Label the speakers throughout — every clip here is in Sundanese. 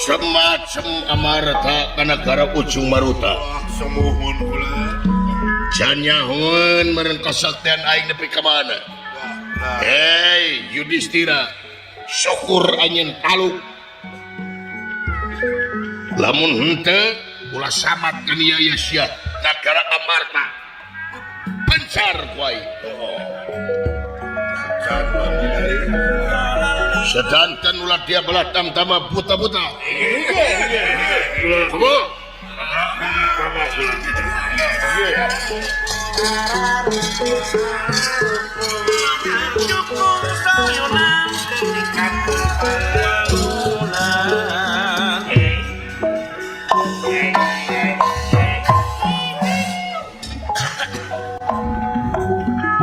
Speaker 1: Semacam Amarta ka nagara Ujung Maruta.
Speaker 2: Sumuhun kula.
Speaker 1: Can nyahoeun meureun kasaktian aing nepi ka mana. Hei Yudhistira, syukur anjeun taluk. Lamun henteu ulah samat kaniaya sia nagara Amarta. Pencar ku aing. Sedanten ulah dia belah tamtama buta-buta. Kumaha?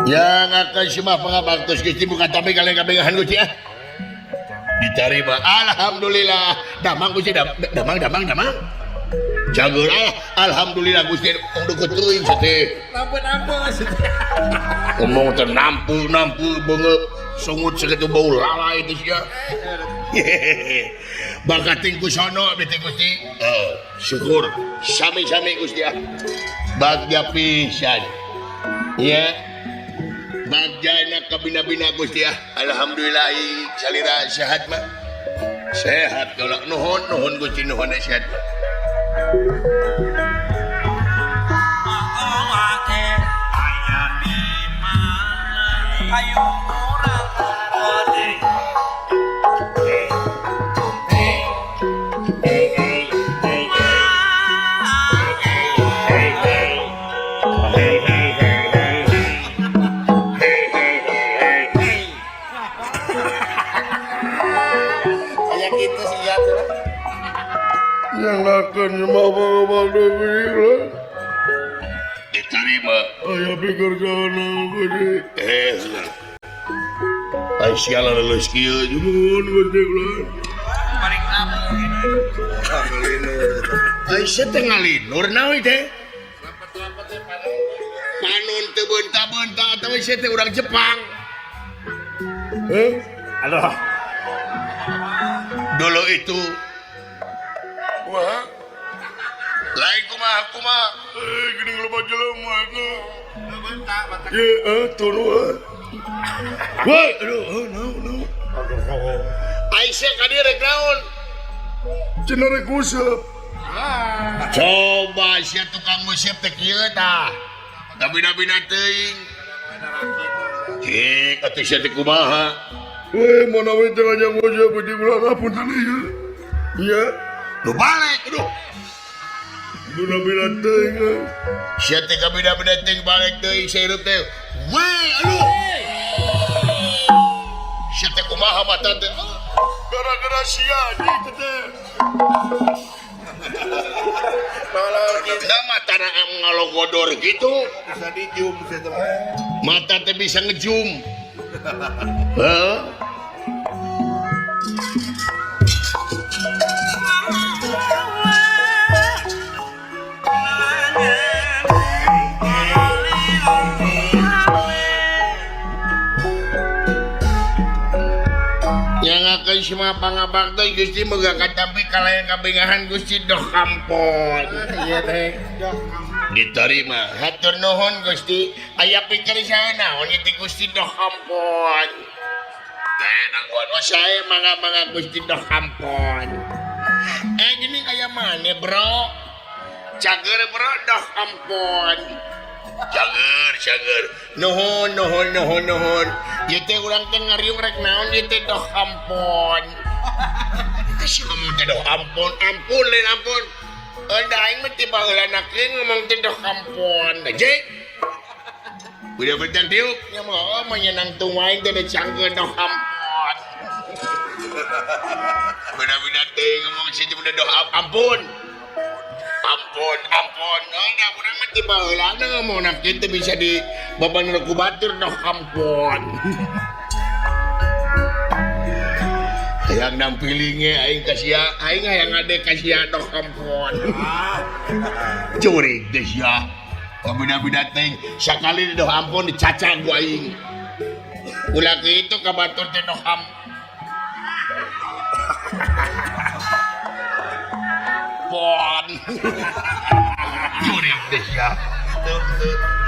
Speaker 1: Yang akan semua pengabaktos Gusti bukan tapi kalian kabengahan Gusti ah. Diterima. Alhamdulillah. Damang Gusti damang damang damang. Jagur ah. Alhamdulillah Gusti tong deukeut teuing teh.
Speaker 3: Nampu-nampu
Speaker 1: Ngomong teh nampu-nampu beungeut sungut sakitu bau lalai teh sia. Bakating ku sono abdi teh Gusti. Syukur sami-sami Gusti ah. Bagja pisan. Iya. Bagjana kabina-bina Gusti ah. Alhamdulillah salira sehat mah. Sehat kalau nuhun nuhun Gusti nuhun sehat mah. Diterima.
Speaker 2: Aya pikerjaan Gusti.
Speaker 1: Ai siala leuleus kieu
Speaker 2: nuhun Gusti kula.
Speaker 1: Ai sia teh ngalinur naon teh? Panon teu beunta-beunta atawa sia teh urang Jepang.
Speaker 2: Heh?
Speaker 3: Aduh.
Speaker 1: Dulu itu
Speaker 2: wah.
Speaker 1: Lain kumaha kumaha.
Speaker 2: Geuning loba jelema eta. Ye, tuluh. Woi, aduh, naon naon.
Speaker 1: Ai sia ka dieu rek naon?
Speaker 2: Cenah rek nguseup.
Speaker 1: Coba sia tukang nguseup teh kieu tah. Kabina-bina teuing. Cik, atuh sia teh kumaha?
Speaker 2: Weh, mana we teh ngajak nguseup di ulah punten ieu. Iya.
Speaker 1: Nu balik, aduh.
Speaker 2: Bina-bina teuing.
Speaker 1: Sia teh kabina-bina teuing balik teuing sia hirup teh. Weh, aduh. Sia teh kumaha mata teh?
Speaker 2: Gara-gara sia anjing teh.
Speaker 1: Kita mata ngalogodor gitu.
Speaker 3: Bisa di-zoom sia teh.
Speaker 1: Mata teh bisa ngezoom. Heuh. Yang akan semua pangabakti Gusti moga katampi kalayan kabengahan Gusti doh kampon.
Speaker 3: Iya teh.
Speaker 1: Diterima. Hatur nuhun Gusti. Aya pikir saya naon ieu teh Gusti doh kampon. Teh nangguan wa sae mangga-mangga Gusti doh kampon. Gini kaya mana bro? Cager bro doh kampon. Cager, cager. Nuhun, nuhun, nuhun, nuhun. Ieu teh urang teh ngariung rek naon ieu teh doh ampun. Teh si ngomong teh doh ampun, ampun lain ampun. Da aing mah ti baheulanakeun ngomong teh doh ampun. Jek. Udah bentang diuk nya mah oh menyenang tung aing teh dicangkeun doh ampun. Beda-beda teh ngomong si teh doh ampun. Ampun, ampun. Da urang mah ti baheulana ngomongna kitu bisa di babaner ku batur doh ampun. Hayang nampilinge aing ka sia, aing hayang ngade ka sia doh ampun. Curig teh sia. Beda-beda teh sakali doh ampun dicacag ku aing. Ulah kitu ka batur teh doh am. Ampon. Jurig teh sia.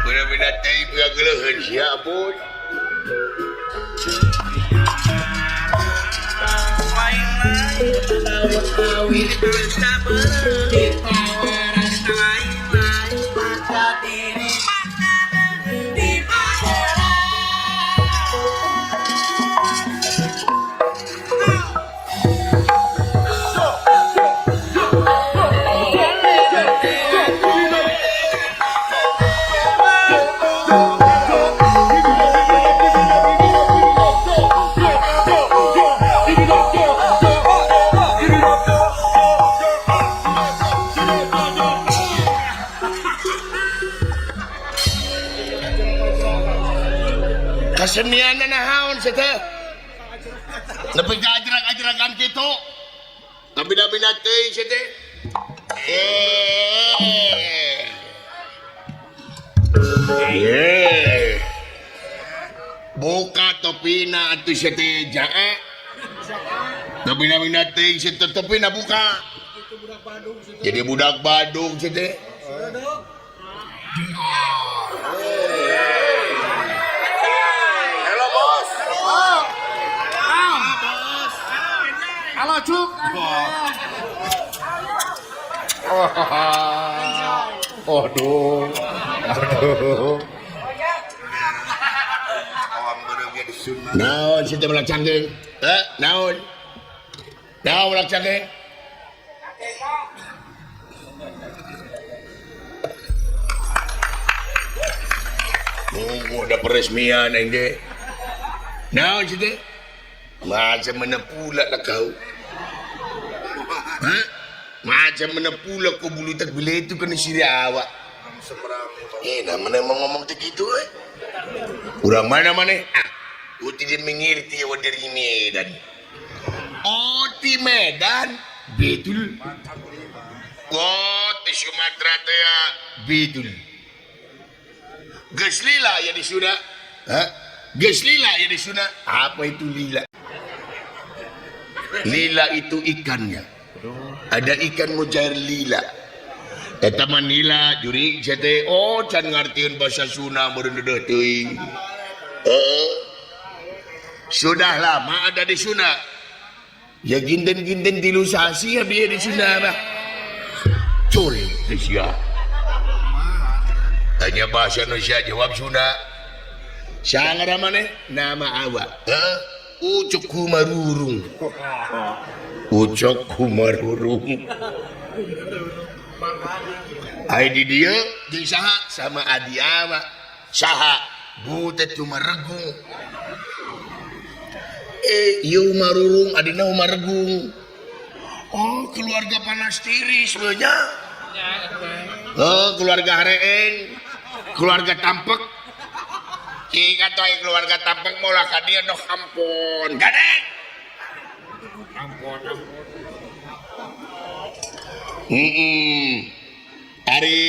Speaker 1: Beda-beda teh geuleuheun sia pun. Kesenian naon sih teh? Nepi ka ajrag-ajragan kitu. Tapi-tapi teuing sih teh. Buka topina atuh sih teh jaa. Tapi-tapi teuing sih teh topina buka. Jadi budak Badung sih teh.
Speaker 3: Halo cuk.
Speaker 2: Aduh. Aduh.
Speaker 1: Naon sih teh melak cangkeung? Naon? Naon melak cangkeung? Nunggu ada peresmian aing teh. Naon sih teh? Macam mana pula lah kau? Ha? Macam mana pula kau bulu tak bila itu kena siri awak? Nah mana mau ngomong begitu eh? Urang mana mana? Ah, oh tidak mengerti awak dari Medan. Oh di Medan, betul. Oh di Sumatera teh betul. Geus lila ya di Sunda. Hah? Geus lila ya di Sunda. Apa itu lila? Lila itu ikannya. Ada ikan mujair lila. Eta mah nila jurig sia teh. Oh can ngartieun bahasa Sunda meureun deudeuh teuing. Heeh. Sudah lama ada di Sunda. Ya ginten-ginten tilu sasi abdi di Sunda mah. Curik teh sia. Tanya bahasa Indonesia jawab Sunda. Saha ngaran maneh? Nama awak. Heeh. Ucok Kumarurung. Ucok Kumarurung. Ai di dieu jeung saha? Sama adi awak. Saha? Butet Tumaregung. Ieu Umarurung adina Umaregung. Oh, keluarga panas tiris we nya. Oh, keluarga Hareeng, keluarga Tampek. Ingat atuh keluarga Tampek molah ka dieu noh ampun. Gadek. Ampun. Ari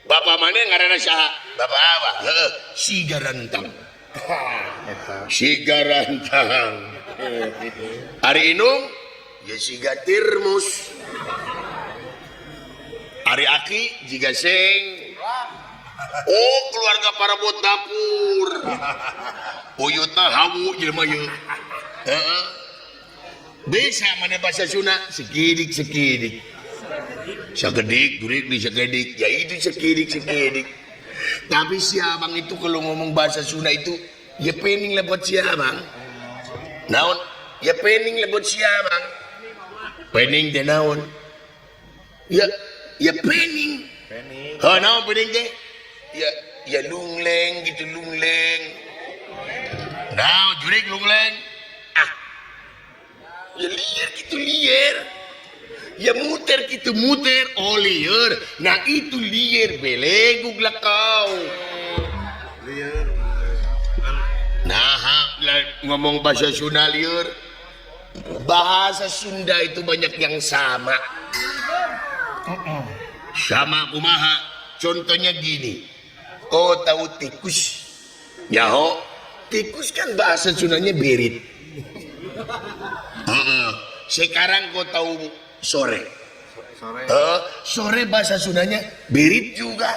Speaker 1: bapak mana ngaranna saha? Bapak awak. Heeh, si Garantang. Si Garantang. Ari Inung ya siga Tirmus. Ari Aki jiga Seng. Oh, keluarga parabot dapur. Uyutna hawu jelema ieu. Heeh. Bisa mana bahasa Sunda sekidik-sekidik. Sagedik, durik di segedik. Ya itu sekidik-sekidik. Tapi si abang itu kalau ngomong bahasa Sunda itu ya pening lah buat si abang. Naon? Ya pening lah buat si abang. Pening teh naon? Ya ya pening. Pening. Ha naon pening teh? Ya ya lungleng gitu lungleng. Nah, jurik lungleng. Ah. Ya liar gitu liar. Ya muter gitu muter. Oh liar. Nah itu liar belegug lah kau. Liar. Nah, ngomong bahasa Sunda liar. Bahasa Sunda itu banyak yang sama. Sama kumaha. Contohnya gini. Kau tahu tikus? Yaho, tikus kan bahasa Sundanya berit. Sekarang kau tahu Sore.
Speaker 3: Sore.
Speaker 1: Sore bahasa Sundanya berit juga.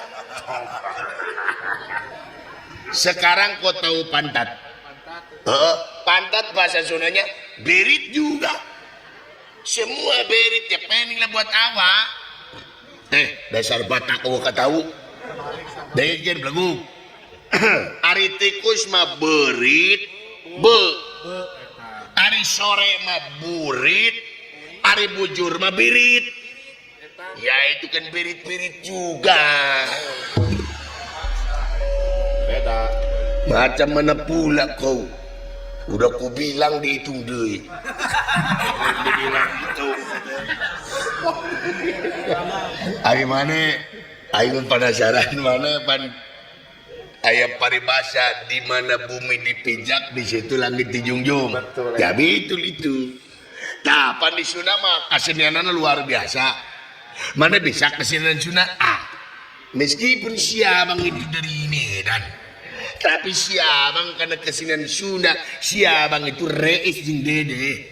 Speaker 1: Sekarang kau tahu pantat. Pantat bahasa Sundanya berit juga. Semua berit ya pening lah buat awak. Dasar Batak kau tahu. Dengkeun belagu. Ari tikus mah berit, be. Ari sore mah burit, ari bujur mah birit. Ya itu kan birit-birit juga.
Speaker 3: Beda.
Speaker 1: Macam mana pula kau? Udah ku bilang dihitung deui.
Speaker 3: Dibilang gitu.
Speaker 1: Ari mana? Aing penasaran mana pan aya paribasa di mana bumi dipijak di situ langit dijunjung.
Speaker 3: Betul.
Speaker 1: Ya betul itu. Nah, pan di Sunda mah kesenianana luar biasa. Mana bisa kesenian Sunda? Ah, meskipun si abang itu dari Medan, tapi si abang karena kesenian Sunda, si abang itu reis jeung dede.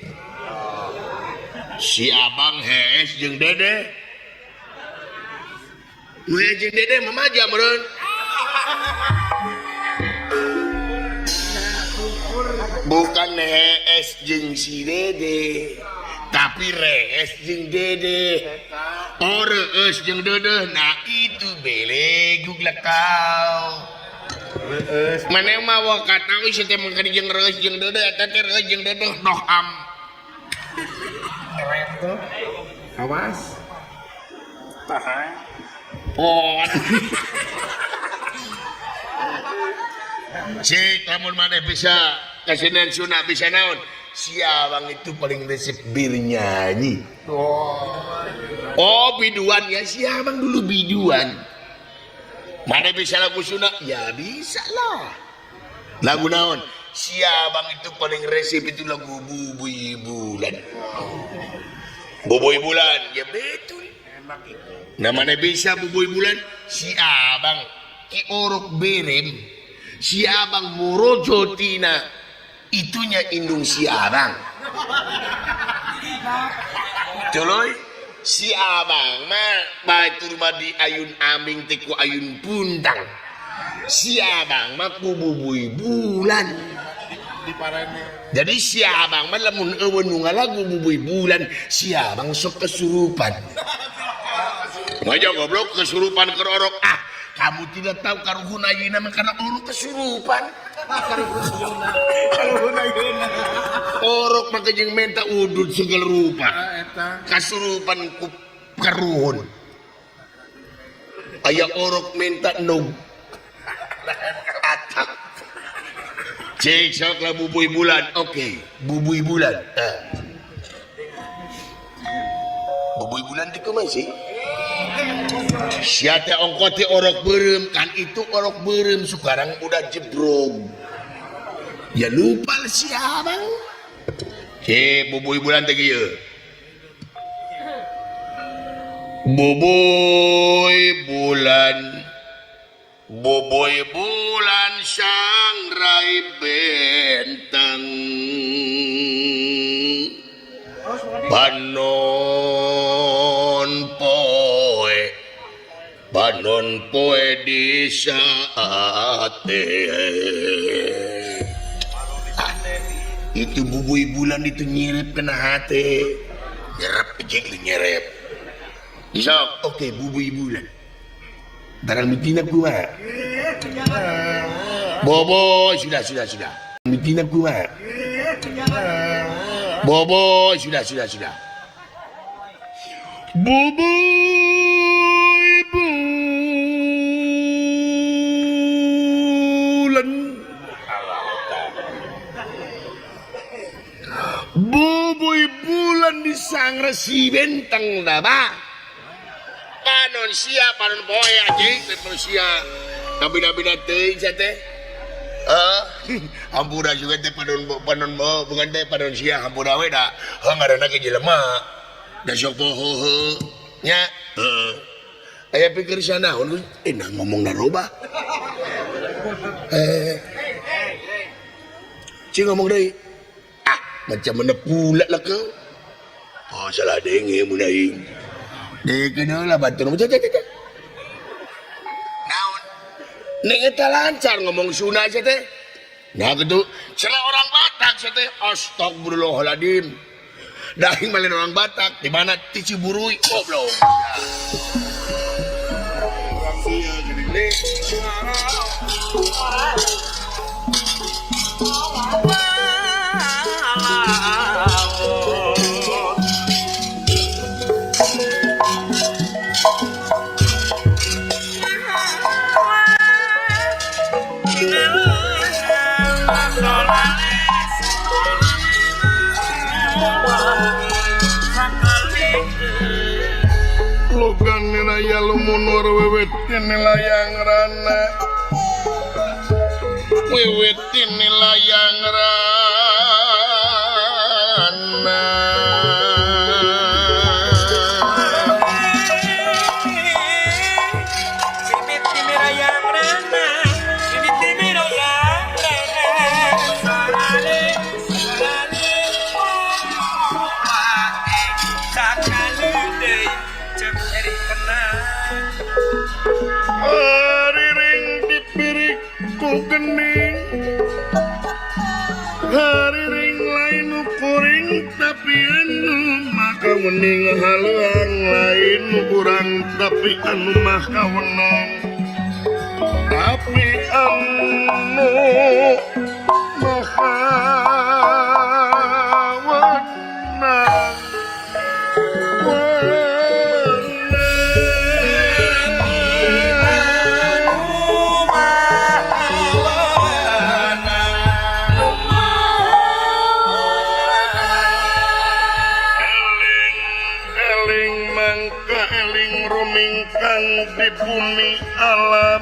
Speaker 1: Si abang hees jeung dede. Nu hees jeung dede mah aja meureun. Bukan hees jeung si dede, tapi rees jeung dede. Oh, rees jeung dede. Nah itu belegug lah kau.
Speaker 3: Rees.
Speaker 1: Mana mah wa katawi si teh mangka jeung rees jeung dede, eta teh rees jeung dede doh am.
Speaker 3: Keren tuh. Awas. Tahan.
Speaker 1: Pot. Cik, lamun maneh bisa kesenian Sunda bisa naon? Si abang itu paling resep bir nyanyi. Oh, biduan ya, si abang dulu biduan. Mana bisa lagu Sunda? Ya bisa lah. Lagu naon? Si abang itu paling resep itu lagu Bubuy Bulan. Bubuy Bulan, ya betul.
Speaker 3: Enak itu.
Speaker 1: Nah, mana bisa Bubuy Bulan? Si abang ki orok berem. Si abang morojo tina itunya indung si abang. Tuluy si abang mah batur mah di ayun aming teh ku ayun puntang. Si abang mah ku Bubuy Bulan.
Speaker 3: Di parene.
Speaker 1: Jadi si abang mah lamun eueun nu ngalagu Bubuy Bulan, si abang sok kesurupan. Ngaja goblok kesurupan keur orok. Ah, kamu tidak tahu karuhun ayeuna mah kana orok kesurupan.
Speaker 3: Karuhun ayeuna.
Speaker 1: Orok mah jeung menta udud segala rupa.
Speaker 3: Ah, eta.
Speaker 1: Kasurupan ku karuhun. Aya orok menta nog. Atak. Cek sok lah Bubuy Bulan. Oke, Bubuy Bulan. Ah. Bubuy Bulan teh kumaha sih? Sia teh ongko teh orok beureum, kan itu orok beureum sekarang udah jebrog. Ya lupa lah si abang. Cek Bubuy Bulan teh kieu. Bubuy Bulan, Bubuy Bulan sang rai bentang, panon poe, panon poe di saate. Ah, itu Bubuy Bulan itu nyerep kena hati, nyerep jeung nyerep. Bisa, oke Bubuy Bulan. Barang mitina kumaha? Bobo sudah. Mitina kumaha? Bobo sudah. Bubuy Bulan, Bubuy Bulan di sangra si bentang daba. Panon sia, panon poe anjing, panon sia. Nabi-nabi teuing sia teh. Hampura juga teh panon panon bukan teh panon sia hampura we da. Heuh ngaranna ge jelema. Da sok poho heuh nya. Heeh. Aya pikir sia naon nah ngomong narobah. Cing ngomong deui. Ah, macam mana pula lah kau. Oh salah denge mun aing. Dekeun heula batur. Naon? Ning eta lancar ngomong Sunda sia teh. Nah gitu. Salah orang Batak sia teh. Astagfirullahaladzim. Dahing malin orang Batak di mana ti Ciburuy goblok.
Speaker 2: Logan nilaya lumunur wiwit layang rana
Speaker 1: wiwit layang rana
Speaker 2: gening hariring lain kuring tapi anu maka wening haluang lain kurang tapi anu mah kawenang tapi anu mah kawenang. Di bumi alam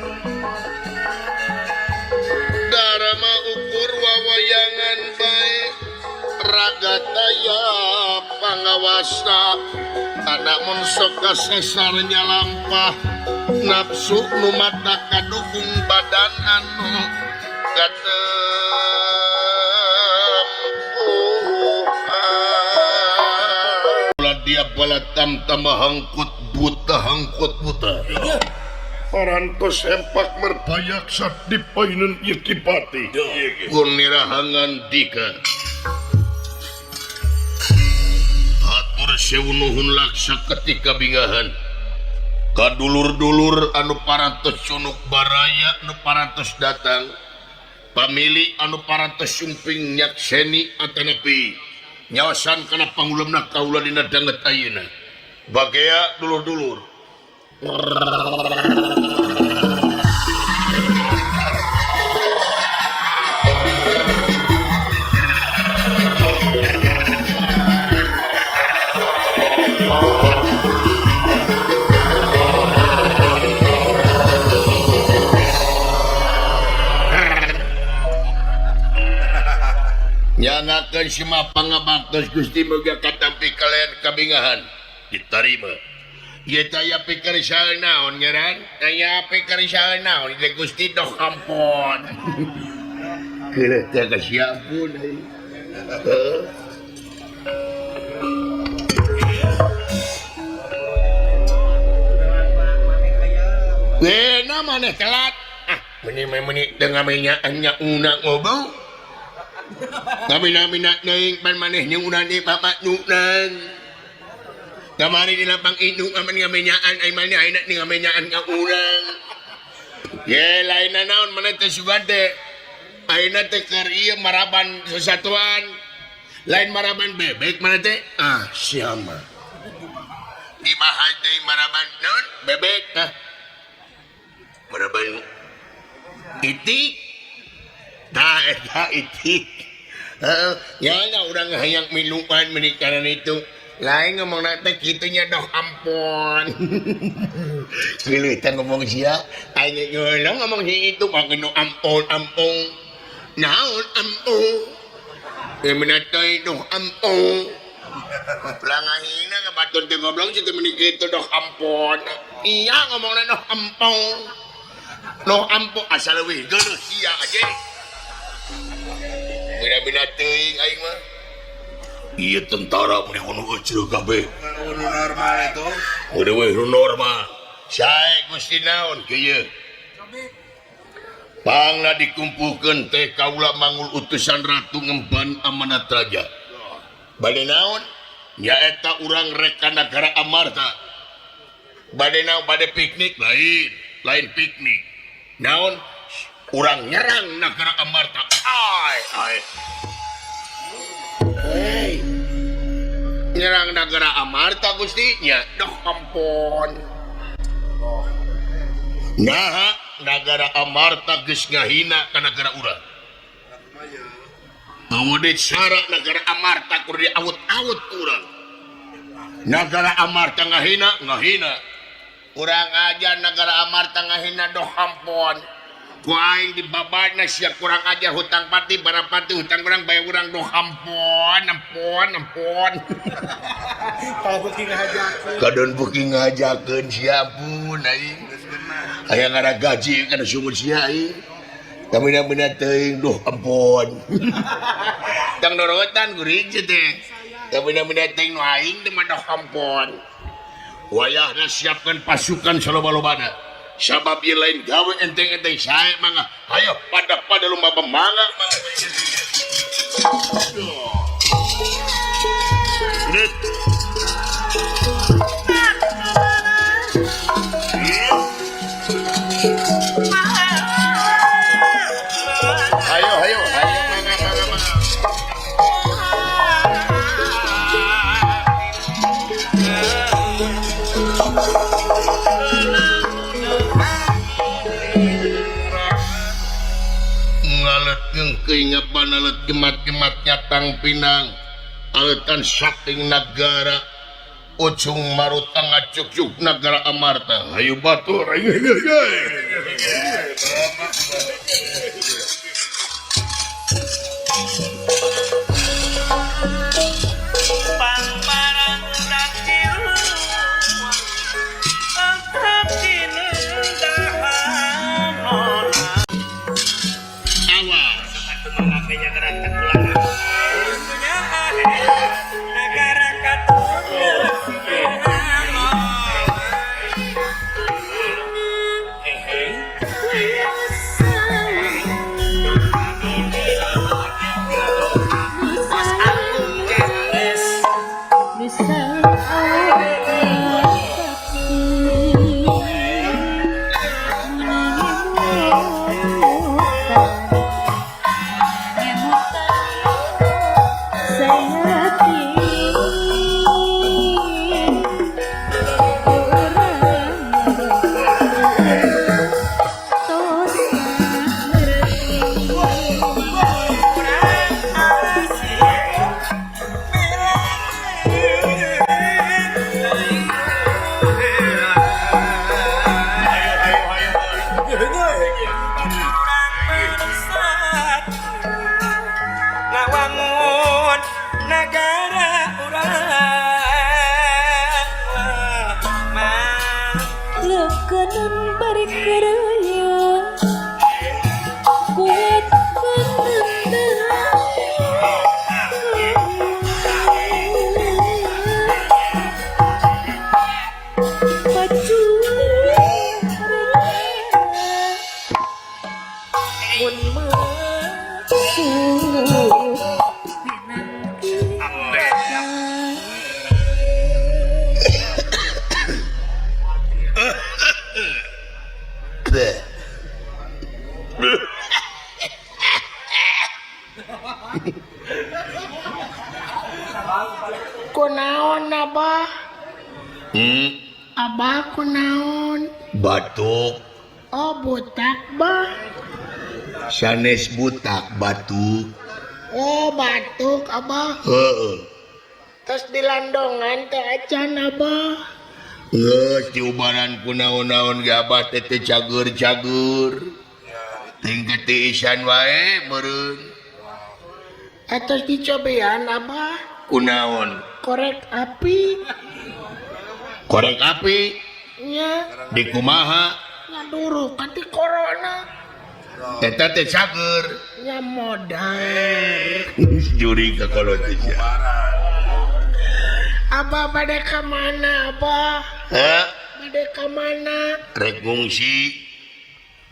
Speaker 1: darama ukur wawayangan bae raga taya pangawasa anak mun sok kasesar nyalampah nafsu nu mata kadukung badan anu katempuhan dia bala tam tambah hangkut buta hangkut buta
Speaker 2: parantos empak mertayaksa di payunun ieu Kipati
Speaker 1: gunirahangan dika atur sewu nuhun laksa ketika bingahan kadulur-dulur anu parantos cunuk baraya anu parantos datang pamili anu parantos sumping nyakseni atanapi nyaosan kana pangulemna kaula dina danget ayeuna bagea dulur-dulur. Nyangakeun sima pangabaktos Gusti muga katampi kalian kabingahan ditarima. Ieu teh aya pikersal naon ngaran? Aya pikersal naon teh Gusti doh ampun. Keuleuh teh ka siapun euy. Heeh. Wena maneh telat. Ah, meuni meuni teu ngamenyaan nya una ngobrol. Ngamina-mina deui pan maneh jeung urang di bapak nunan. Kamari di lapang indung aman ngamenyaan ai maneh ayeuna di ngamenyaan ka urang. Ye lainna naon maneh teh sugan teh. Ayeuna teh keur ieu maraban sesatuan. Lain maraban bebek maneh teh. Ah, siama. Dibahas deui maraban naon? Bebek. Ah. Maraban itik. Tah eta itik. Heeh, nya urang hayang minuman meuni kana itu. Lain ngomong teh kitu nya doh ampun. Geuleuh teh ngomong sia, aing geuleuh ngomong si itu mah geus ampun ampun. Naon ampun? Meuna teh doh ampun. Langahina ka batur teh goblok situ meuni kitu doh ampun. Iya ngomongna doh ampun. Doh ampun asal leuwih geuleuh sia aja. Bina-bina teuing aing mah. Ieu tentara meni unu eucreuh kabeh.
Speaker 3: Unu normal itu.
Speaker 1: Udah we nu normal. Sae Gusti naon kieu? Pangna dikumpulkeun teh kaula mangul utusan ratu ngemban amanat raja. Bade naon? Nyaeta urang rek ka nagara Amarta. Bade naon? Bade piknik lain, lain piknik. Naon? Urang nyerang nagara Amarta. Ai ai. Hey. Nyerang nagara Amarta Gusti nya. Duh ampun. Nah, nagara Amarta geus ngahina ka nagara urang. Amun cara nagara Amarta kudu diawut-awut ku urang. Nagara Amarta ngahina, ngahina. Urang aja nagara Amarta ngahina doh ampun. Ku aing dibabadna sia kurang ajar hutang pati barapati hutang urang bae urang doh ampun, ampun, ampun.
Speaker 3: Kalau beuki ngahajakeun.
Speaker 1: Kadon beuki ngahajakeun sia ampun aing. Aya ngara gaji kana sumur sia aing. Kamina-mina teuing duh ampun. Tang dorotan guring teh. Kamina-mina teuing nu aing teh mah doh ampun. Wayahna siapkan pasukan saloba-lobana. Sabab ieu lain gawe enteng-enteng sae mangga. Hayo pada-pada lumba mangga. Duh. Ayo, ayo, ayo, mangga, mangga, mangga. Ngalet ngengkeuy ngapan alet gemat-gemat nyatang pinang aletan saking nagara ujung marutang ngacuk-cuk nagara Amarta. Hayu batur. Kunaon Abah? Abah kunaon? Batuk. Oh butak bah. Sanes butak batuk. Oh batuk Abah. Heeh. Terus dilandongan teh acan Abah. Geus diubaran kunaon-naon ge Abah teh teu cager-cager. Ting ketiisan wae meureun. Atos dicobean Abah. Kunaon? Korek api. Korek api? Nya. Di kumaha? Ngaduruk kan di corona. Eta teh cager. Nya modar. Juri ka kolot teh. Abah bade ka mana abah? Hah? Bade ka mana? Rek ngungsi.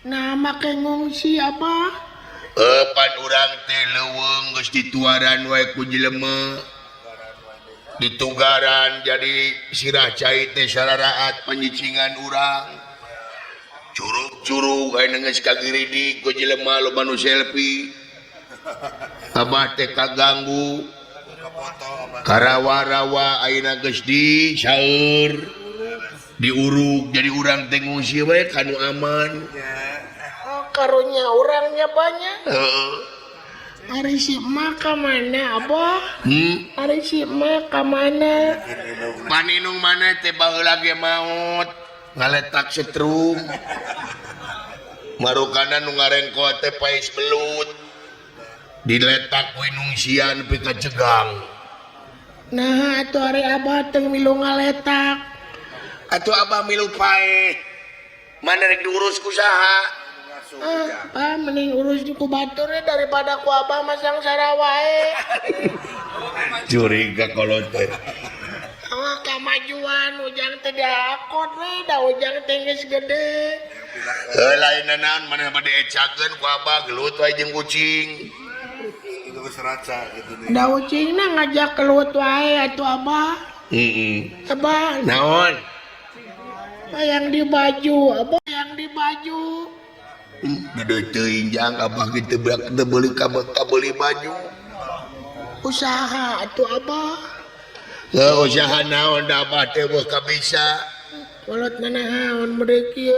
Speaker 1: Nah make ngungsi abah? Pan urang teh leuweung geus dituaran wae ku jelema. Ditugaran jadi sirah cai teh sararaat panyicingan urang. Curug-curug aya geus kagiridik ku jelema loba nu selfie. Abah teh kaganggu. Karawa-rawa ayeuna geus di saeur diurug jadi urang teh ngungsi we ka nu aman. Oh, karunya urangnya banyak. Heeh. Ari si emak ka mana abah? Ari si emak ka mana? Paninung mana teh baheula ge maot ngaletak setrum. Marukana nu ngarengko teh paes belut. Diletak ku inungsian nepi ka cegang. Nah atuh ari abah teh milu ngaletak. Atuh abah milu paeh. Mana rek diurus ku saha? Ah, mending urus ku batur daripada ku abah masang sarawae. Curiga kolot teh. Oh, kamajuan ujang teh diakot we da ujang teh geus gede. Heuh lain naon maneh bade ecakeun ku abah gelut wae jeung kucing.
Speaker 3: Itu geus raca kitu deui.
Speaker 1: Da ucingna ngajak gelut wae atuh abah. Heeh. Abah naon? Yang di baju, abah yang di baju. Gede teuing jang abah gitu berak teu beuli kabeli baju. Usaha atuh abah. Heuh usaha naon da abah teh mah kabisa. Kolot nanaon meureuh kieu.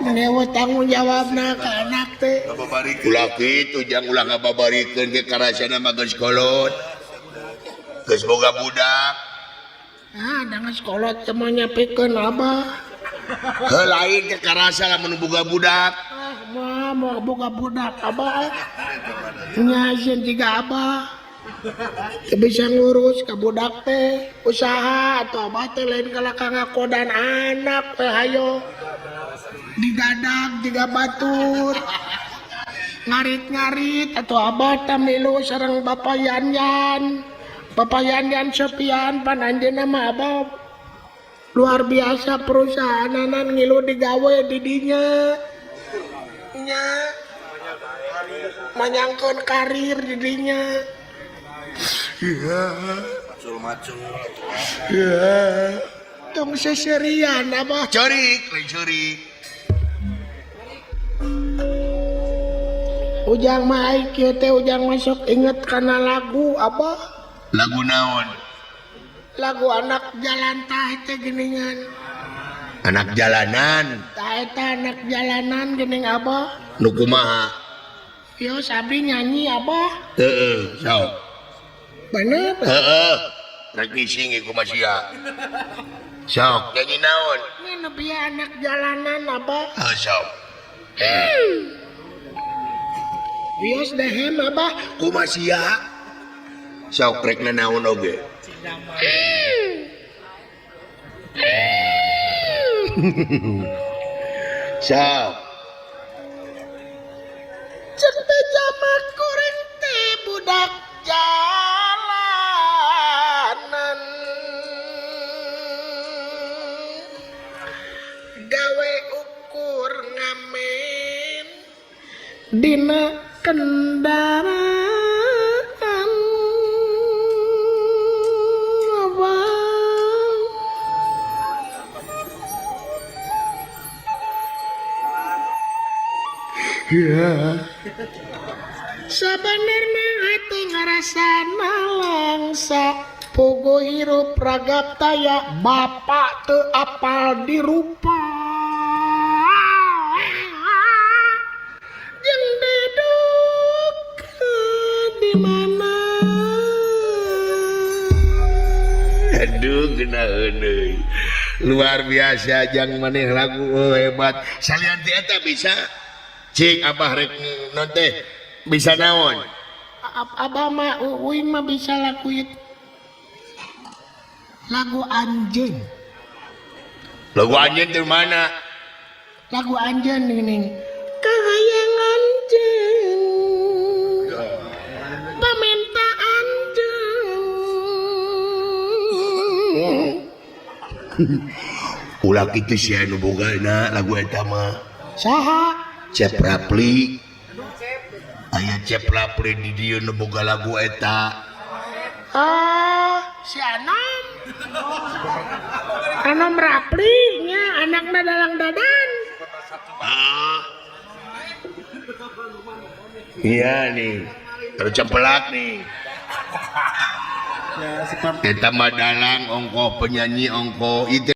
Speaker 1: Menewa tanggung jawabna ka anak teh. Ulah kitu jang ulah ngababarikeun ge karasana mah geus kolot. Geus boga budak. Ah, da geus kolot teh mah nyapikeun abah. Heuh lain ke karasa lamun boga budak. Ah, mah mau boga budak abah. Nya sieun jiga abah. Teu bisa ngurus ka budak teh, usaha atuh abah teh lain kalah ka ngakodan anak teh hayo. Digadag jiga batur. Ngarit-ngarit atuh abah teh milu sareng Bapak Yanyan. Bapak Yanyan Sopian pan anjeunna mah abah luar biasa perusahaananan ngilu digawe di dinya. Nya manyangkeun karir di dinya. Iya.
Speaker 3: Macul-macul.
Speaker 1: Iya. Tong seserian abah. Ceurik, lain ceurik. Ujang mah ai kieu teh ujang masuk inget kana lagu abah. Lagu naon? Lagu anak jalan tah teh geuningan. Anak jalanan. Tah eta anak jalanan geuning abah. Nu kumaha? Yo sabri nyanyi abah. Heeh, sok. Bener? Heeh. Rek ngising ieu kumaha sia. Sok nyanyi naon? Ini nepi anak jalanan abah. Heuh sok. Wios dehem abah. Kumaha sia? Sok rek nanaon oge. Sok. Cek teh jamak kuring teh budak jalanan. Gawe ukur ngamen dina kendaraan. Ya. Sabenerna hati ngarasa nalangsa puguh hirup ragap taya bapak teu apal dirupa jeung duduk di mana. Aduh geunaheun euy. Luar biasa jang maneh lagu hebat. Salian ti eta bisa cik abah rek non teh bisa naon? Abah mah uing mah bisa lagu lagu anjeun. Lagu anjeun teh mana? Lagu anjeun geuning. Kahayang anjeun. Pamenta anjeun. Ulah kitu sia nu bogana lagu eta mah.
Speaker 4: Saha?
Speaker 1: Cep Rapli. Aya Cep Rapli di dieu nu boga lagu eta.
Speaker 4: Oh, si Anom. Anom Rapli nya anakna dalang Dadan.
Speaker 1: Ah. Iya nih. Terus cempelak nih. Eta mah dalang ongkoh penyanyi ongkoh itu.